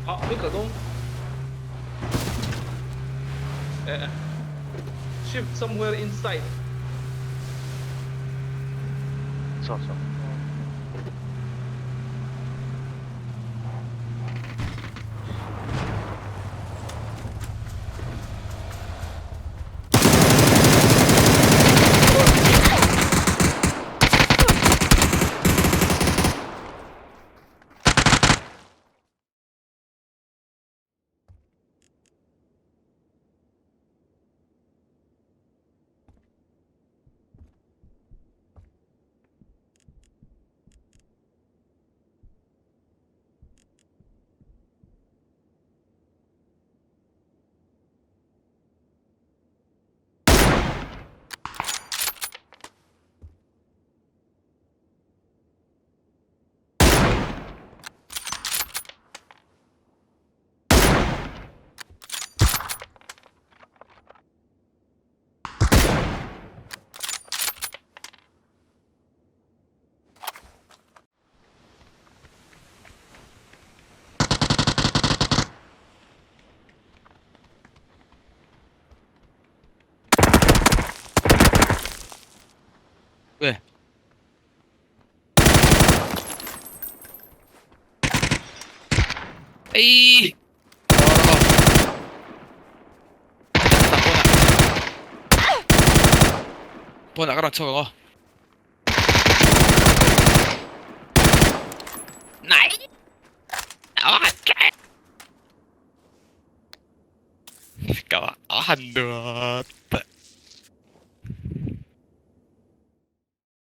好，尼可东。Eh, shift somewhere inside. Saw saw. 왜? 에이. Pawnah pawnah ka rawn chhuak ang aw. Nai! Ka han duat.